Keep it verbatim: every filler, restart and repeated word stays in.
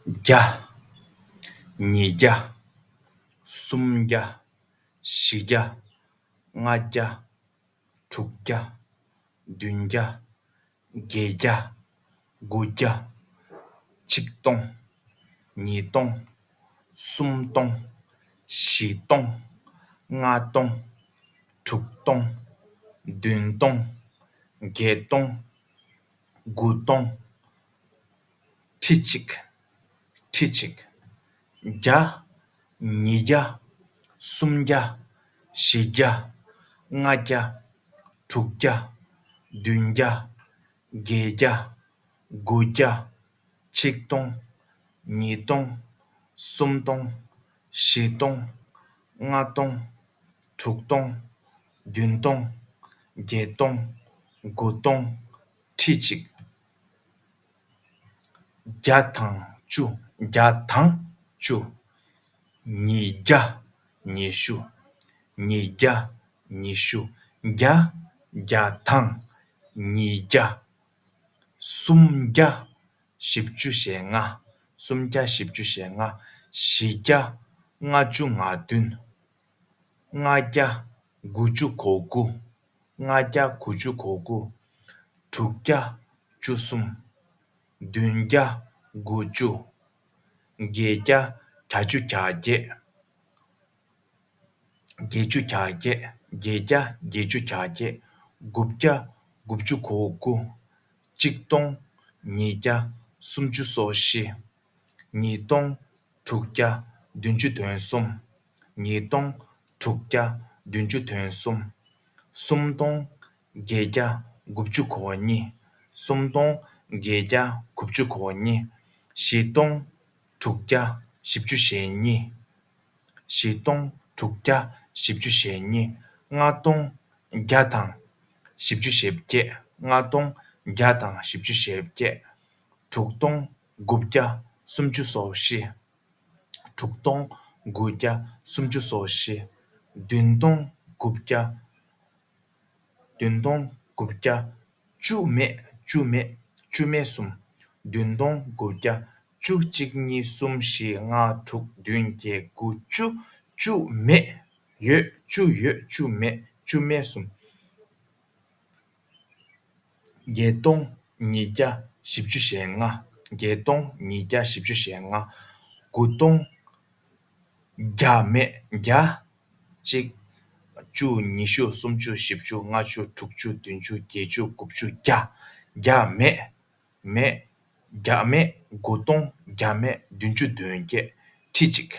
བརྒྱ། ཉིས་བརྒྱ། སུམ་བརྒྱ། བཞི་བརྒྱ། ལྔ་བརྒྱ། དྲུག་བརྒྱ། བདུན་བརྒྱ། བརྒྱད་བརྒྱ། དགུ་བརྒྱ། ཆིག་སྟོང་། ཉིས་སྟོང་། སུམ་སྟོང་། བཞི་སྟོང་། ལྔ་སྟོང་། དྲུག་སྟོང་། བདུན་སྟོང་། བརྒྱད་སྟོང་། དགུ་སྟོང་། ཁྲི་གཅིག་ཁྲི་གཅིག་བརྒྱ། ཉིས་བརྒྱ། སུམ་བརྒྱ། བཞི་བརྒྱ། ལྔ་བརྒྱ། དྲུག་བརྒྱ། བདུན་བརྒྱ། བརྒྱད་བརྒྱ། དགུ་བརྒྱ། ཆིག་སྟོང་། ཉིས་སྟོང་། སུམ་སྟོང་། བཞི་སྟོང་། ལྔ་སྟོང་། དྲུག་སྟོང་། བདུན་སྟོང་། བརྒྱད་སྟོང་། དགུ་སྟོང་། ཁྲི་གཅིག་བརྒྱ་དང་བཅུ། བརྒྱ་དང་བཅུ། ཉིས་བརྒྱ། ཉི་ཤུ། ཉིས་བརྒྱ། ཉི་ཤུ། བརྒྱ། བརྒྱ་དང་ཉིས་བརྒྱ། སུམ་བརྒྱ། བཞི་བཅུ་ཞེ་ལྔ། སུམ་བརྒྱ་བཞི་བཅུ་ཞེ་ལྔ། བཞི་བརྒྱ། ལྔ་བཅུ་ང་བདུན། ལྔ་བརྒྱ། དགུ་བཅུ་གོ་དགུ། ལྔ་བརྒྱ། དགུ་བཅུ་གོ་དགུ། དྲུག་བརྒྱ། བཅུ་གསུམ། བདུན་བརྒྱ། དགུ་བཅུ། བརྒྱད་བརྒྱ། བརྒྱད་ཅུ་གྱ་བརྒྱད། བརྒྱད་ཅུ་གྱ་བརྒྱད། བརྒྱད་བརྒྱ། བརྒྱད་ཅུ་གྱ་བརྒྱད། དགུ་བརྒྱ། དགུ་བཅུ་གོ་དགུ། ཆིག་སྟོང་། ཉིས་བརྒྱ། སུམ་ཅུ་སོ་བཞི། ཉིས་སྟོང་། དྲུག་བརྒྱ། བདུན་ཅུ་དོན་གསུམ། ཉིས་སྟོང་། དྲུག་བརྒྱ། བདུན་ཅུ་དོན་གསུམ། སུམ་སྟོང་། བརྒྱད་བརྒྱ། དགུ་བཅུ་གོ་གཉིས། སུམ་སྟོང་། བརྒྱད་བརྒྱ། དགུ་བཅུ་གོ་གཉིས། བཞི་སྟོང་། དྲུག་བརྒྱ། བཞི་བཅུ་ཞེ་གཉིས། བཞི་སྟོང་། དྲུག་བརྒྱ། བཞི་བཅུ་ཞེ་གཉིས། ལྔ་སྟོང་། བརྒྱ་དང་། བཞི་བཅུ་ཞེ་བརྒྱད། ལྔ་སྟོང་། བརྒྱ་དང་བཞི་བཅུ་ཞེ་བརྒྱད། དྲུག་སྟོང་། དགུ་བརྒྱ། སུམ་ཅུ་སོ་བཞི། དྲུག་སྟོང་། དགུ་བརྒྱ། སུམ་ཅུ་སོ་བཞི། བདུན་སྟོང་། དགུ་བརྒྱ། བདུན་སྟོང་། དགུ་བརྒྱ། བཅུ་མེད། བཅུ་མེད། བཅུ་མེད་གསུམ། བདུན་སྟོང་། དགུ་བརྒྱ། བཅུ། གཅིག་གཉིས་གསུམ་བཞི་ལྔ་དྲུག་བདུན་བརྒྱད་དགུ་བཅུ། བཅུ་མེད། ཡོད། བཅུ་ཡོད། བཅུ་མེད། བཅུ་མེད་གསུམ། བརྒྱད་སྟོང་། ཉིས་བརྒྱ། བཞི་བཅུ་ཞེ་ལྔ། བརྒྱད་སྟོང་། ཉིས་བརྒྱ། བཞི་བཅུ་ཞེ་ལྔ། དགུ་སྟོང་། བརྒྱ་མེད། བརྒྱ། གཅིག་བཅུ། ཉི་ཤུ། སུམ་ཅུ། བཞི་བཅུ། ལྔ་བཅུ། དྲུག་ཅུ། བདུན་ཅུ། བརྒྱད་ཅུ། དགུ་བཅུ། བརྒྱ། བརྒྱ་མེད། མེད། བརྒྱ་མེད། དགུ་སྟོང་། བརྒྱ་མེད། བདུན་ཅུ་དོན་བརྒྱད། ཁྲི་གཅིག